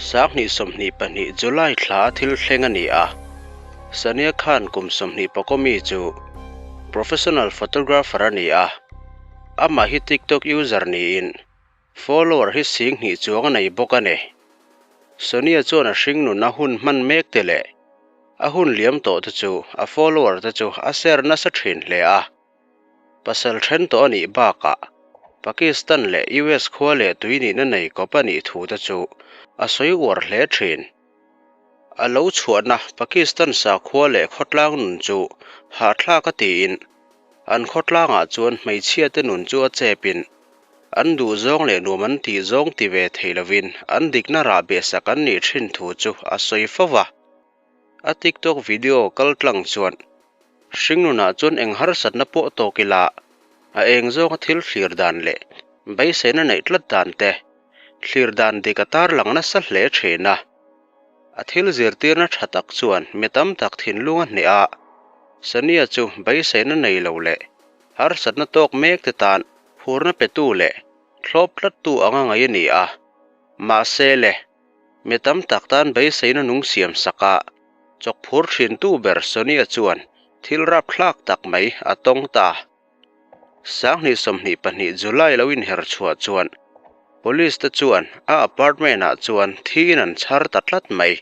2022 July thla a thil thleng a ni a, Sania Khan kum 25 mi chu professional photographer a ni a, amah hi TikTok user niin follower hi 2000 chuang a nei bawk a ni. Sonia chuan a hringnun a hun hman mek te leh a hun liam tawh te chu a follower te chu a share nasa thin hle a. Pasal then tawh a nih bakah Pakistan leh US khua leh tui nihna nei kawp a nih thu te chu a sawi uar hle thin. A lo chhuahna Pakistan sakhua leh khawtlang nun chu hahthlak a tiin an khawtlangah chuan hmeichhia te nun chu a chepin an duhzawng leh nuam an tih zawng ti ve thei lovin an dikna rah behsak an nih thin thu chu a sawi fo va. A TikTok video kaltlang chuan Hringnunah chuan eng harsatna pawh tawk ila, a eng zawnga thil thlir dan leh beiseina neih tlat dan te, thlir dan dik a tarlang nasa hle thin a. A thil zirtirna tha tak chuan mi tam tak thinlung a hneh a, Sania chu beiseina nei lo leh harsatna tawk mek te tan phurna petu leh thlawp tlattu anga ngaih a ni a. Mahse le, Mi tam tak tan beiseina nung siam sak a, chawk phur thintu ber Sonia chuan thil rapthlak tak mai a tawng ta. 2022 July lo inher chhuah chuan Police te chuan a apartment ah chuan thiin an chhar ta tlat mai.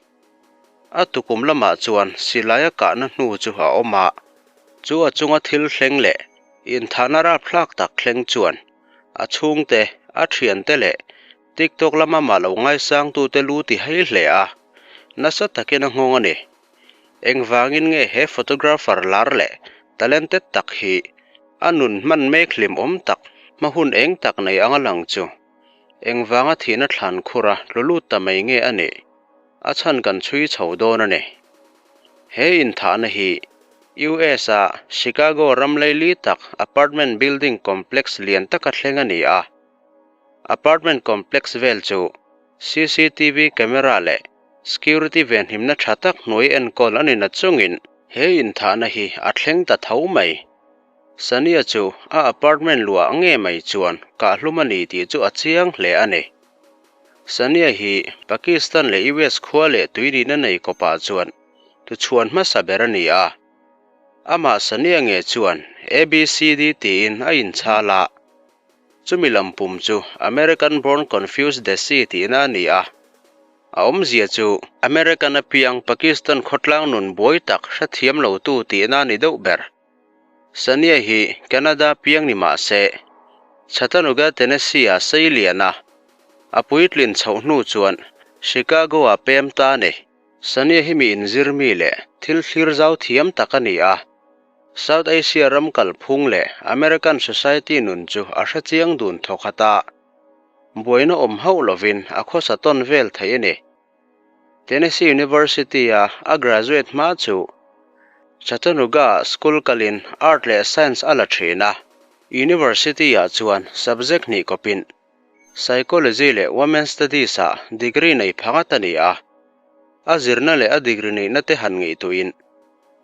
A tukum lamah chuan silai a kahna hnu chu a awm a, chu a chunga thil thleng leh inthahna rapthlak tak thleng chuan a chhungte, a thiante leh TikTok lama mah lo ngaisangtute lu ti hei hle a, nasa takin a nghawng a ni. Engvangin nge he photographer lar leh talented tak hi a nun hman mek hlimawm tak hma hun eng tak nei anga lang chu? Engvanga thihna thlan khura tlu lut ta mai nge a nih? A chhan kan chhui chho dawn a ni. He inthahna hi US-a Chicago ram leili tak apartment building complex lian taka thleng a ni a. Apartment complex vel chu cctv camera leh security venhimna tha tak hnuai enkawl a ni na chungin he inthahna hi a thleng ta tho mai. Sania chu a apartment luah nge mai chuan kahhlum a ni tih chu a chiang hle a ni. Sania hi Pakistan leh US khua leh tui nihna nei kawpah chuan tuchhuan hmasa ber a ni a. Amah Sania nge chuan ABCD tiin a inchhal a. Chumi lam pum chu American Born Confused Desi tihna a ni a. A awmzia chu American apiang Pakistan khawtlang nun buai tak hrethiam lotu tihna a ni deuh ber. Sania hi Canada piang ni mah se, Chattanooga, Tennessee-ah sei lian a, a puitlin chhoh hnu chuan Chicago-ah pem ta a ni. Sania hi mi inzir mi leh thil thlir zau thiam tak a ni a. South Asia ram kalphung leh American society nun chu a hre chiang dun thawk khat a, buaina awm hauh lovin a khawsa tawn vel thei a ni. Tennessee University-a a graduate hma chu Chattanooga-ah school kalin Art leh Science a la thin a, University-ah chuan subject hnih kawpin Psychology leh Women's Studies-ah degree nei phangat a ni a, a zirna leh a degree neihna te han ngaihtuahin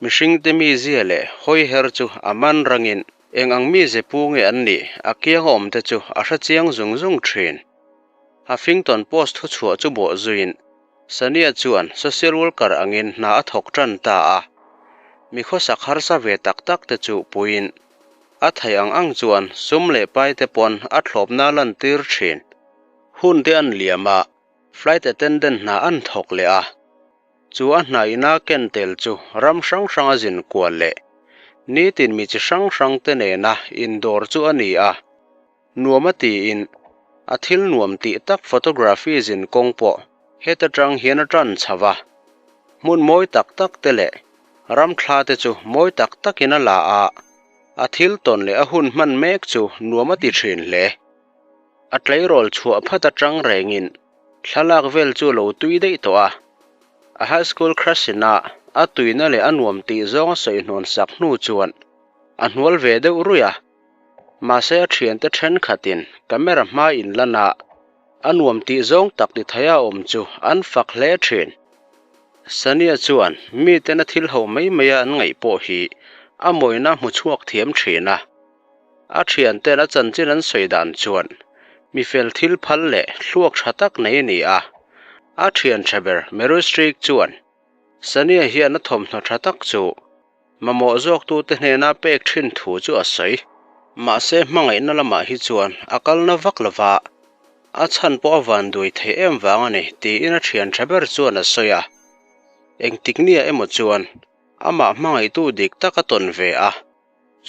Mihringte mizia leh hawiher chu a man rangin eng ang mize pu nge an nih a kianga awmte chu a hre chiang zung zung thin. Huffington Post thuchhuah chu bawh zuiin Sania chuan social worker angin hna a thawk tan ta a, mi khawsak harsa ve tak tak te chu puiin a theih ang ang chuan sum leh pai te pawn a thlawpna lantir thin. Hun te an liam a, flight attendant hna an thawk leh a. Chu a hnaihna ken tel chu ram hrang hrang a zin kual leh nitin mi chi hrang hrang te nena indawr chu a ni a. Nuam a tiin a thil nuam tih tak photography zin kawng pawh heta tang hian a tan chho a. Hmun mawi tak tak te leh ram thla te chu mawi tak takin a la a, a thil tawn leh a hun hman mek chu nuam a ti thin hle. A tleirawl chhuah phat atang rengin Thlalak vel chu lo tui daih tawh a, a high school crush ina a tuina leh a nuam tih zawng a sawi hnawn sak hnu chuan a hnual ve deuh ruih a. Mahse a thiante thenkhatin camera hma in lan a, a nuam tih zawng tak ti thei a awm chu an fak hle thin. Sania chuan miten a thil ho mai mai a an ngaih pawh hi a mawina hmu chhuak thiam thin a. A thianten a chanchin an sawi dan chuan mi fel thil phal leh thluak tha tak nei a ni a. A thian tha ber Meryl Streep chuan Sania hian a thawmhnaw tha tak chu mamawh zawktute hnena pek thin thu chu a sawi. Mahse hmangaihna lamah hi chuan a kalna vak lova, a chhan pawh a van duai thei em vang a ni tiin a thian tha ber chuan a sawi a. Engtik nia emaw chuan amah hmangaihtu dik tak a tawn ve a,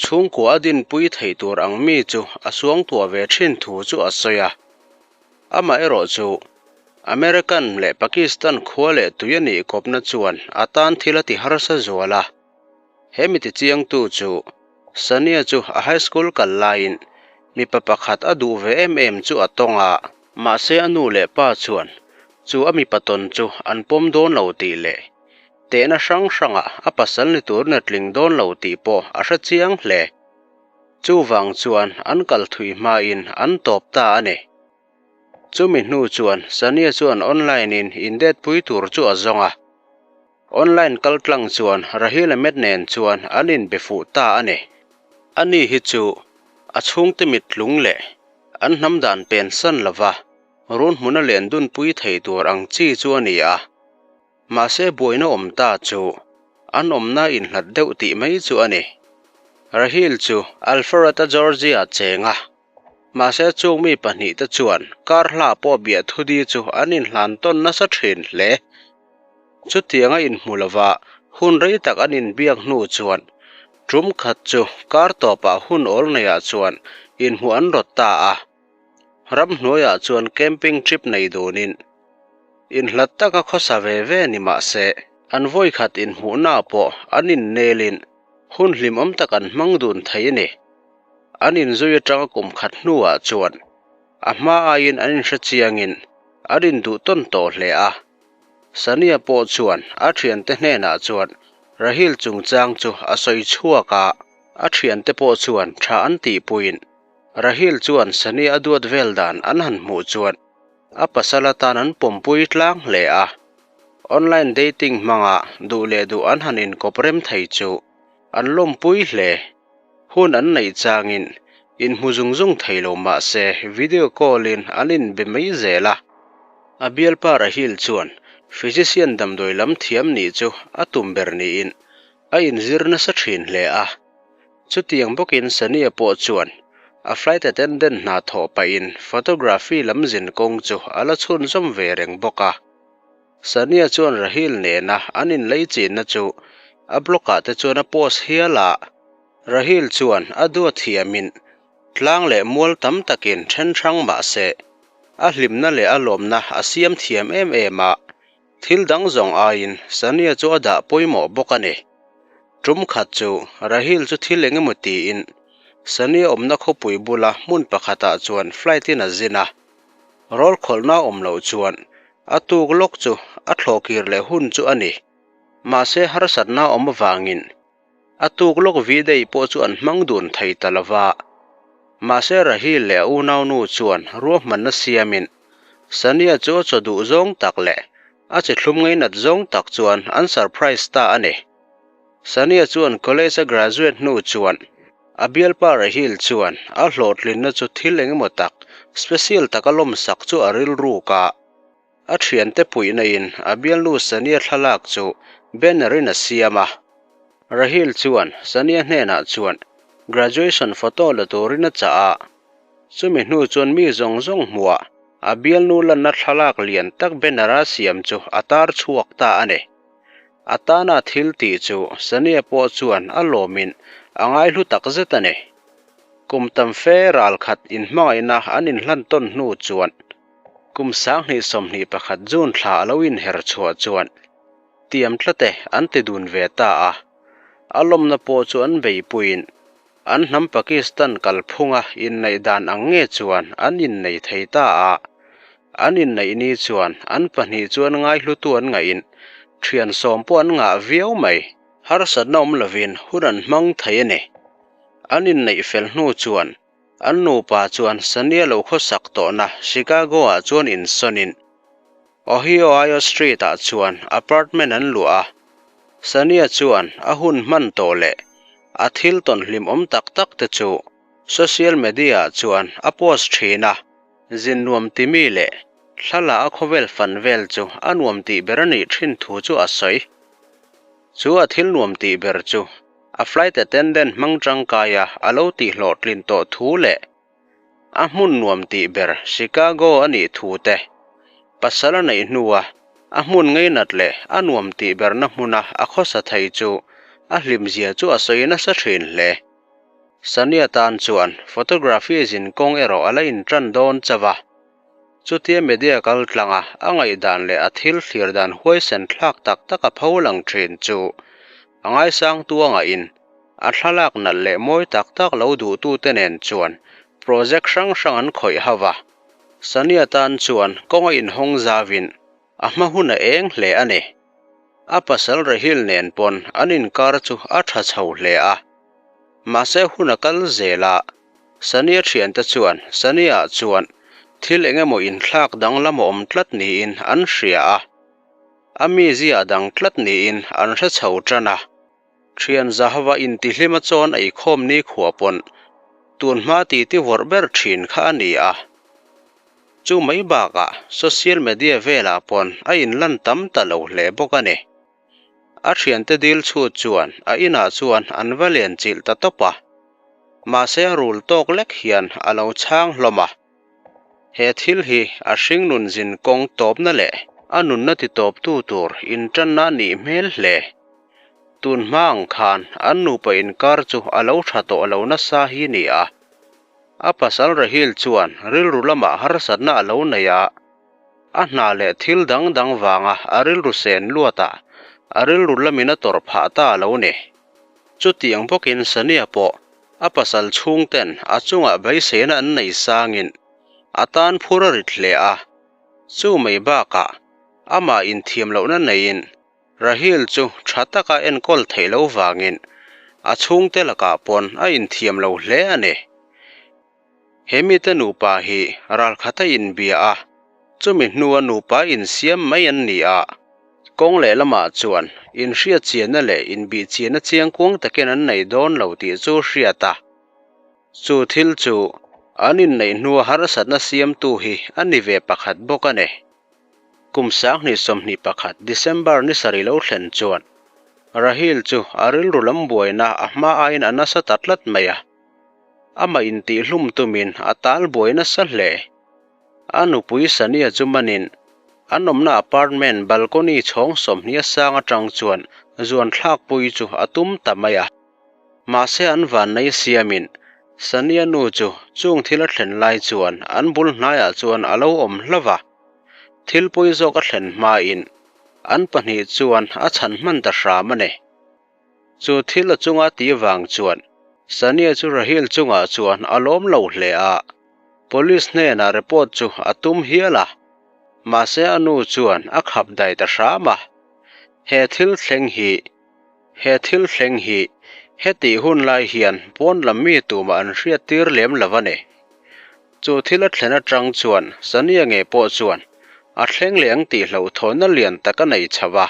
chhungkua a dinpui theih tur ang mi chu a suangtuah ve thin thu chu a sawi a. Amaherawhchu, American leh Pakistan khua leh tui a nih kawpna chuan a tan thil a ti harsa zual a. He mi tichiangtu chu Sania chu a high school kal laiin mipa pakhat a duh ve em em chu a tawng a. Mahse a nu leh pa chuan chu a mipa tawn chu an pawm dawn lo tih leh tehna hrang hrangah a pasal ni turin a tling dawn lo tih pawh a hre chiang hle. Chuvang chuan an kal thui hmain an tawp ta a ni. Chumi hnu chuan Sania chuan online in indet pui tur chu a zawng a. Online kal tlang chuan Rahil Ahmed nen chuan an inbe fuh ta a ni. Ani hi chu a chhungte mit tlung leh an hnam dan pen san lova run hmuna len dunpui thei tur ang chi chu a ni a. Mahse buaina awm ta chu an awmna inhlat deuh tih mai chu a ni. Rahil chu Alpharetta Georgia cheng a, mahse chung mi pahnihte chuan kar hla pawh biah thudi chu an inhlan tawn nasa thin hle. Chutianga inhmu lova hun rei tak an inbiak hnu chuan tum khat chu kar tawpah hun awl neiah chuan inhmuh an rawt ta a. Ramhnuaiah chuan camping trip nei dunin inhlat taka khawsa ve ve ni mah se, an vawikhat inhmuhnaah pawh an innelin hun hlimawm tak an hmang dun thei a ni. An inzui atanga kum khat hnuah chuan a hma aiin an inhre chiangin an induh tawn tawh hle a. Sania pawh chuan a thiante hnenah chuan Rahil chungchang chu a sawi chhuak a, a thiante pawh chuan tha an tihpuiin Rahil chuan Sania a duat vel dan an han hmuh chuan a pasal atan an pawmpui tlang hle a. Online dating hmanga duh leh duh an han inkawp rem thei chu an lawmpui hle. Hun an neih changin inhmu zung zung thei lo mah se video call in an inbe mai zel a. A bialpa Rahil chuan physician damdawi lam thiam nih chu a tum ber niin a inzir nasa thin hle a. Chutiang bawkin Sania pawh chuan a flight attendant hna thawh pahin photography lam zin kawng chu a la chhunzawm ve reng bawk a. Sania chuan Rahil nena an inlei chinna chu a blog-ah te chuan a post hial a. Rahil chuan a duat thiamin tlang leh mual tam takin then hrang mah se, a hlimna leh a lawmna a siam thiam em em a. Thil dang zawng aiin Sania chu a dah pawimawh bawk a ni. Tum khat chu Rahil chu thil eng emaw tiin Sania awmna khawpui bula hmun pakhatah chuan flight-in a zin a. Rawl khawlhna awm loh chuan a tuk lawk chu a thlawhkir leh hun chu a ni. Mahse harsatna awm avangin a tuk lawk V-day pawh chu an hmang dun thei ta lo va. Mahse Rahil leh a unaunu chuan ruahmanna siamin Sania chu a chaw duh zawng tak leh a chi thlum ngainat zawng tak chuan an surprise ta a ni. Sania chuan college a graduate hnu chuan A bialpa Rahil chuan a hlawhtlinna chu thil eng emaw tak, special taka lawmsak chu a rilruk a. A thiante puihna in a bialnu Sania thlalak chu banner in a siam a. Rahil chuan Sania hnenah chuan graduation photo la turin a chah a. Chumi hnu chuan mi zawng zawng hmuah a bialnu lanna thlalak lian tak banner a siam chu a tar chhuak ta a ni. A tana thil tih chu Sania pawh chuan a lawmin a ngaihlu tak zet a ni. Kum tam fe ral khat inhmangaihna an inhlan tawn hnu chuan kum 2021 June thla a lo inher chhuah chuan tiam tlate an ti dun ve ta a. A lawmna pawh chu an beipuiin an hnam Pakistan kalphunga inneih dan ang nge chuan an innei thei ta a. An inneih ni chuan an pahnih chuan ngaihlutu an ngahin thian sawm pawh an ngah viau mai. Harsatna awm lovin hun an hmang thei a ni. An inneih fel hnu chuan an nupa chuan Sania lo khawsak tawhna Chicago-ah chuan insawnin Ohio Ohio Street-ah chuan apartment an luah a. Sania chuan a hun hman tawh leh a thil tawn hlimawm tak tak te chu social media-ah chuan a post thin a. Zin nuam ti mi leh Thla a khawvel fan vel chu a nuam tih ber a nih thin thu chu a sawi. Chu a thil nuam tih ber chu a flight attendant hmang tangkaia a lo tihhlawhtlin tawh thu leh a hmun nuam tih ber Chicago a nih thu te, pasal a neih hnua a hmun ngeinat leh a nuam tih berna hmuna a khawsa thei chu a hlimzia chu a sawi nasa thin hle. Sania tan chuan photography zin kawng erawh a la intan dawn chauh a. Chutia media kal tlanga a ngaihdan leh a thil thlir dan huaisen thlak tak tak a pho lang thin chu a ngaisang tuangah in a thlalak nalh leh mawi tak tak lo duhtute nen chuan project hrang hrang an khawih ho va. Sania tan chuan kawng a inhawng zauin a hma hun a eng hle a ni. A pasal Rahil nen pawn an inkar chu a tha chho hle a. Mahse hun a kal zel a, Sania thiante chuan Sania chuan thil eng emaw inthlak danglam a awm tlat niin an hria a, a mizia a dang tlat niin an hre chho tan a. Thian Zahava intihlima chawn eikhawm nikhua pawn tun hma titi vawrh ber thin kha a ni a. Chu mai bakah social media velah pawn a inlan tam ta lo hle bawk a ni. A thiante dil chhut chuan a inah chuan an va len chilh ta tawp a, mahse a rul tawk lek hian a lo chhang hlawm a. He thil hi a hringnun zin kawng tawpna leh a nunna titawptu tur intanna a nih hmel hle. Tun hma ang khan an nupa inkar chu a lo tha tawh lo nasa hi ni a. A pasal Rahil chuan rilru lamah harsatna a lo nei a. A hna leh thil dang dang vanga a rilru sen luatah a rilru lamin a tawrh phah ta a lo ni. Chutiang bawkin Sania pawh a pasal chhungten a chungah beiseina an nei sangin a tan phur a rit hle a. Chu mai bakah amah inthiam lohna neiin Rahil chu tha taka enkawl theih lo vangin a chhungte lakah pawn a inthiam lo hle a ni. He mite nupa hi ralkhat a inbia a, chumi hnua nupa insiam mai an ni a. Kawng lehlamah chuan inhriatchianna leh inbihchianna chiangkuang takin an nei dawn lo tih chu hriat a. Chu thil chu an inneih hnua harsatna siamtu hi a ni ve pakhat bawk a ni. Kum 2021 December ni sarih lo thlen chuan Rahil chu a rilru lam buaina a hma aiin a nasa ta tlat mai a. Amah intihhlum tumin a tal buai nasa hle. A nupui Sania chu manin an awmna apartment balcony chhawng 20 a sang atang chuan zuan thlakpui chu a tum ta mai a. Mahse an vannei siamin Sania nu chu chung thil a thlen lai chuan an bul hnaiah chuan a lo awm hlauh a. Thil pawi zawk a thlen hmain an pahnih chuan a chhan hman ta hram a ni. Chu thil a chunga tih vang chuan Sania chu Rahil chungah chuan a lawm lo hle a, police hnenah report chu a tum hial a, mahse a nu chuan a khap dai ta hram a. He thil thleng hi He thil thleng hi hetih hun lai hian pawn lam mi tumah an hriat tir lem lo a ni. Chu thil a thlen atang chuan Sania ngei pawh chuan a thleng leh ang tih hlauhthawnna lian tak a nei chho a.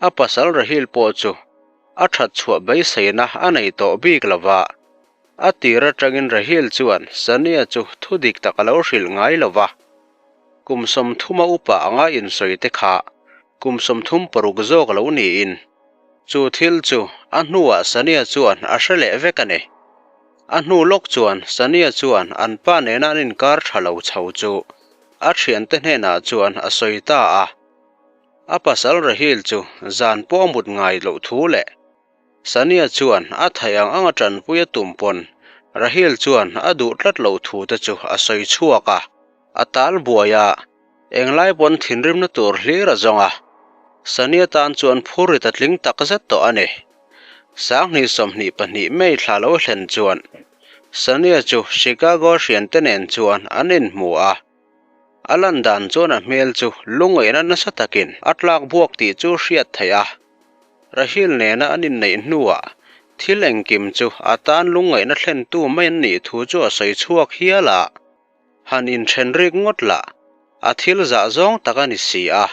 A pasal Rahil pawh chu a that chhuah beiseina a nei tawh bik lo va. A tir atangin Rahil chuan Sania chu thu dik tak a lo hrilh ngai lo va. Kum 30 a upa anga insawi te kha kum 36 zawk lo niin chu thil chu a hnuah Sania chuan a hre leh vek a ni. A hnu lawk chuan Sania chuan an pa nena an inkar tha lo chho chu a thiante hnenah chuan a sawi ta a. A pasal Rahil chu zan pawh a mut ngai loh thu leh Sania chuan a theih ang anga tanpui a tum pawn Rahil chuan a duh tlat loh thu te chu a sawi chhuak a. A tal buai a, englai pawn thinrimna tur hlir a zawng a. Sania tan chuan phurrit a tling tak zet tawh a ni. 2022 May thla lo thlen chuan Sania chu Chicago hriante nen chuan an inhmu a. A lan dan chuan a hmel chu lungaihna nasa takin a tlak buak tih chu hriat theih a. Rahil nena an inneih hnuah thil engkim chu a tan lungngaihna thlentu mai an nih thu chu a sawi chhuak hial a, han inthen rik ngawt lah a thil zah zawng tak a ni si a.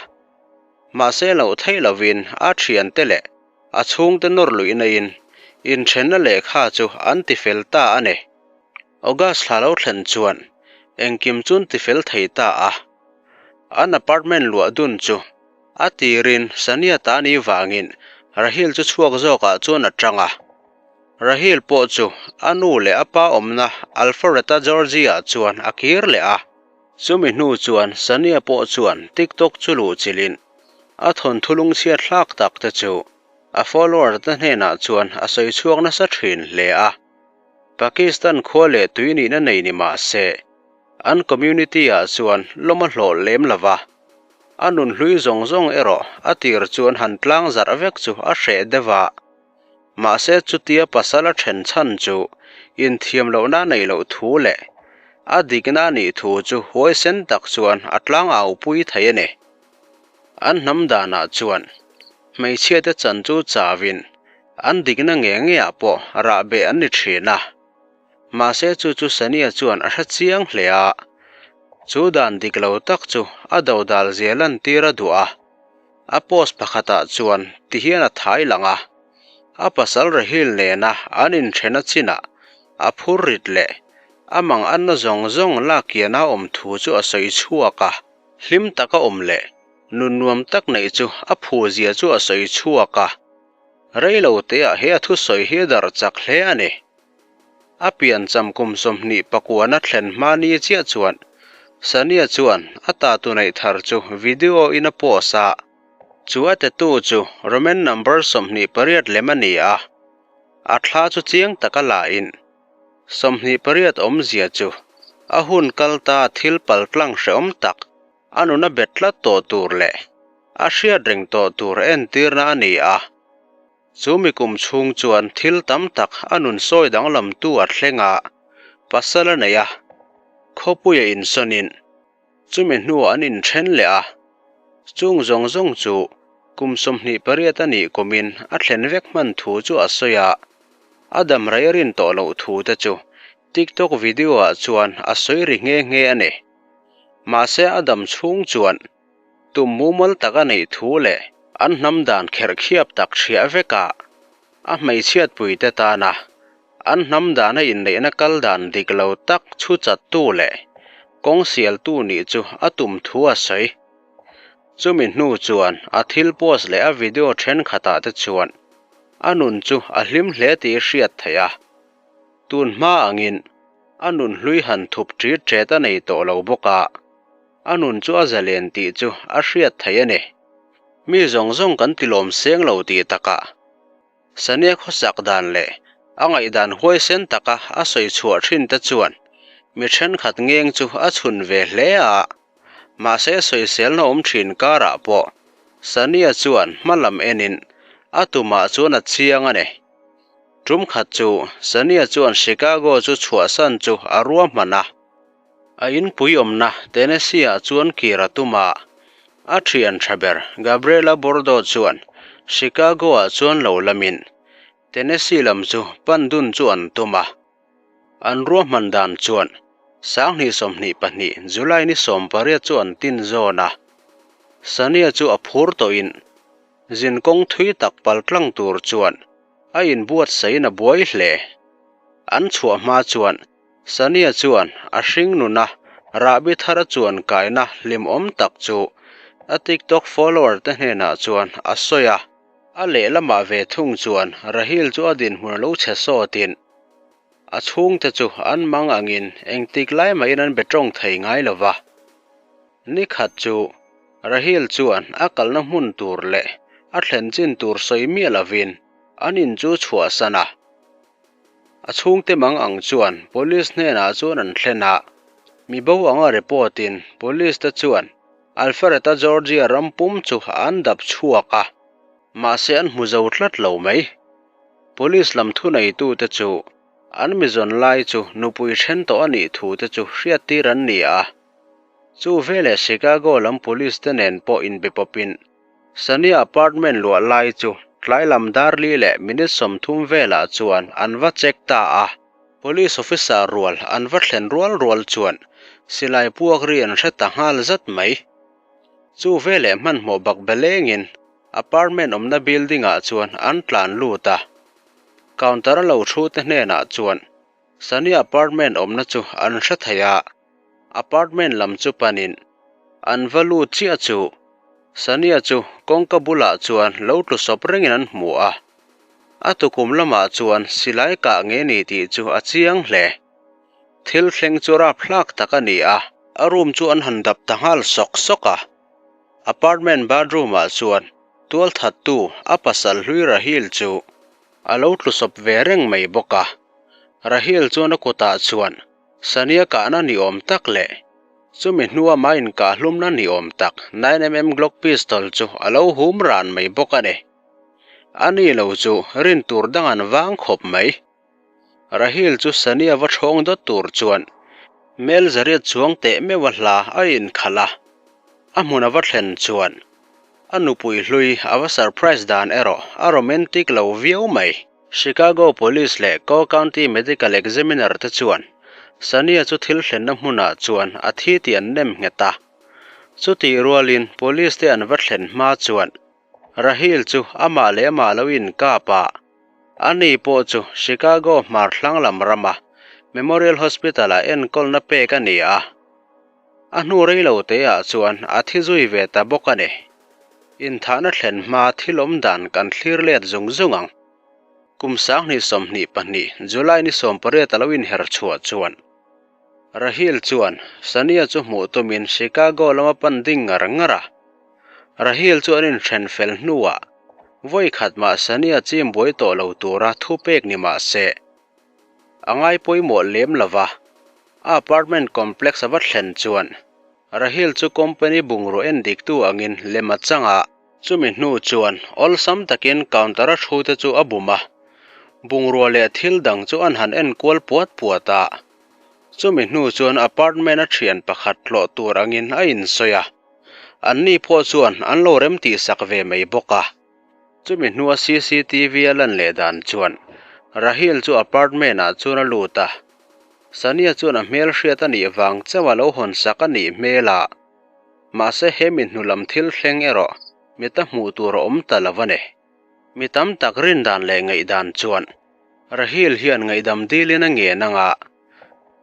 Mahse loh theih lovin a thiante leh a chhungte nawr luih naiin inthenna lehkha chu an tifel ta a ni. August thla lo thlen chuan engkim chu an tifel thei ta a. An apartment luah dun chu a tirin Sania ta ni vangin Rahil chu chhuak zawkah chuan a tang a. Rahil pawh chu a nu leh a pa awmna Alpharetta, Georgia-ah chuan a kir leh a. Chumi hnu chuan Sania pawh chuan TikTok chu luh chilhin a thawnthu lungchhiat hlak tak te chu a follower te hnenah chuan a sawi chhuak nasa thin hle a. Pakistan khua leh tui nihna nei ni mah se, an community ah chuan lawm a hlawh lem lo va. A nun hlui zawng zawng erawh a tir chuan han tlang zarh vek chu a hreh deuh a. Mahse chutia pasal a then chhan chu inthiam lohna a neih loh thu leh a dikna a nih thu chu huaisen tak chuan a tlang au pui thei a ni. An hnam danah chuan hmeichhiate chan chu chauin an dikna nge ngeah pawh rahbeh an ni thin a. Mahse chu chu Sania chuan a hre chiang hle a, chu dan dik lo tak chu a dodal zia lantir a duh a. A post pakhatah chuan ti hian a thai lang a, a pasal Rahil nena an inthena chinah a phur rit leh a mang anna zawng zawng lak kiana awm thu chu a sawi chhuak a. Hlim taka awm leh nun nuam tak neih chu a phu zia chu a sawi chhuak a, rei lo teah he a thusawi hi a darh chak hle a ni. A piancham kum 29 na thlen hma ni chiah chuan Sania chuan a tatu neih thar chu video in a post a, chu a tattoo chu Roman number 28 lem a ni a, a thla chu chiang taka la in 28 awmzia chu a hun kal ta thil pal tlang hrehawm tak a nuna bet tlat tawh tur leh a hriat reng tawh tur entirna a ni a. Chu mi kum chhung chuan thil tam tak a nun sawi danglamtu a thleng a, pasal a nei a, khawpuia insawnin chumi hnuah an inthen leh a. Chung zawng zawng chu kum 28 a nih kumin a thlen vek hman thu chu a sawi a, a dam rei a rin tawh loh thu te chu TikTok video-ah chuan a sawi ri nghe nghe a ni. Mahse a dam chhung chuan Tum mumal tak a neih thu leh an hnam dan kherh khiap tak hriah vekah a hmeichhiatpuite tana an hnam dana inneihna kal dan dik lo tak chhu chattu leh kawng sialtu nih chu a tum thu a sawi. Chumi hnu chuan a thil post leh a video thenkhatah te chuan a nun chu a hlim hle tih hriat theih a. Tun hma angin a nun hlui han thup ṭit ṭet a nei tawh lo bawk a. A nun chu a zalen tih chu a hriat theih a ni. Mi zawng zawng kan tilawm seng lo tih takah Sania khawsak dan leh a ngaihdan huaisen taka a sawi chhuah thin te chuan mi thenkhat ngeng chu a chhun ve hle a. Mahse sawiselna awm thin karah pawh Sania chuan hma lam enin a tumah chuan a chiang a ni. Tum khat chu Sania chuan Chicago chu chhuahsan chu a ruahman a. A inpui awmna Tennessee-ah chuan kir a tum a, a thian tha ber Gabriela Bordeaux chuan Chicago-ah chuan lo lamin Tennessee lam chu pan dun chu an tum a. An ruahman dan chuan 2022 July ni 18 chu an tin zawn a, Sania chu a phur tawhin zinkawng thui tak paltlang tur chuan a inbuatsain a buai hle. An chhuah hma chuan Sania chuan a hring nuna rahbi thar a chuan kaina hlimawm tak chu a TikTok follower te hnenah chuan a sawi a. A lehlamah ve thung chuan Rahil chu a dinhmun a lo chhe sawtin a chhungte chu an mang angin engtik lai mahin an be tawng thei ngai lo va. Ni khat chu Rahil chuan a kalna hmun tur leh a thlen chin tur sawi miah lovin an in chu chhuahsan a. A chhungte mang ang chuan Police hnenah chuan an thlen a, mi bo anga report in Police te chuan Alpharetta Georgia ram pum chu an dap chhuak a, mahse an hmu zo tlat lo mai. Police lam thuneitute chu an mi zawn lai chu nupui then tawh a nih thu te chu hriattir an ni a. Chu veleh Chicago lam Police te nen pawh inbe pawpin Sania apartment luah lai chu tlai lam dar li leh minute 30 velah chuan an va check ta a. Police officer rual an va thlen rual rual chuan silai puak ri an hre ta nghal zat mai. Chu veleh hmanhmawh bak belengin apartment awmna building ah chuan an tlan lut a. Counter a lo thu te hnenah chuan Sania apartment awmna chu an hre thei a, apartment lam chu panin. An va lut chiah chu Sania chu kawngka bulah chuan lo tlu sawp rengin an hmu a. A tukum lamah chuan silai kah nge ni tih chu a chiang hle. Thil thleng chu rapthlak tak a ni a. A room chu an han dap ta nghal sawk sawk a. Apartment bathroom ah chuan tualthattu a pasal hlui Rahil chu a lo tlu sawp ve reng mai bawk a. Rahil chuan a kutah chuan Sania kahna ni awm tak leh chumi hnua mah inkahhlumna ni awm tak 9mm Glock pistol chu a lo hum ran mai bawk a ni. A ni lo chu rin tur dang an vang khawp mai. Rahil chu Sania va ṭhawng dawt tur chuan mel zariat chuang teh meuh a hla a inkhalh a, a hmun a va thlen chuan a nupui hlui a va surprise dan erawh a romantic lo viau mai. Chicago Police leh Cook County Medical Examiner te chuan Sania chu thil thlenna hmunah chuan a thi tih an nem nghet a. Chutih rualin Police te an va thlen hma chuan Rahil chu amah leh amah lo inkap a, ani pawh chu Chicago hmar thlang lam rama Memorial Hospital-ah enkawlna pek a ni a. A hnu rei lo teah chuan a thi zui ve ta bawk a ni. Inthahna thlen hma thil awm dan kan thlir let zung zung ang. Kum 2022 July ni 18 a lo inher chhuah chuan Rahil chuan Sania chu hmuh tumin Chicago lama pan ding ngar ngar a. Rahil chu an inthen fel hnuah vawi khat mah Sania chim buai tawh lo tura thu pek ni mah se, a ngai pawimawh lem lo va. A apartment complex a va thlen chuan Rahil chu company bungraw en diktu angin lem a chang a. Chumi hnu chuan awlsam takin counter a thu te chu a bum a, bungrua leh thil dang chu an han en kual puat puat a. Chumi hnu chuan apartment a thian pakhat hlawh tur angin a insawi a, anni pawh chuan an lo rem tihsak ve mai bawk a. Chumi hnua cctv a lan leh dan chuan Rahil chu apartment ah chuan a lut a, Sania chuan a hmel hriat a nih vang chauh a lo hawn sak a nih hmel a, mahse he mi hnu lam thil thleng erawh mita hmuh tur a awm ta lo a ni. Mi tam tak rin dan leh ngaihdan chuan Rahil hian ngaihdam dilin a ngen ang a,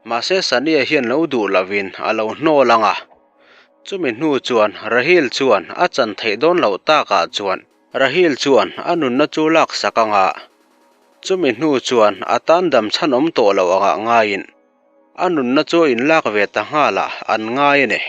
mahse Sania hian lo duh lovin a lo hnawl ang a. Chumi hnu chuan Rahil chuan a chan theih dawn loh takah chuan Rahil chuan a nunna chu laksak ang a, Chumi hnu chuan a tan dam chhan awm tawh loh angah ngaiin a nunna chu a inlak ve ta nghalah an ngai a ni.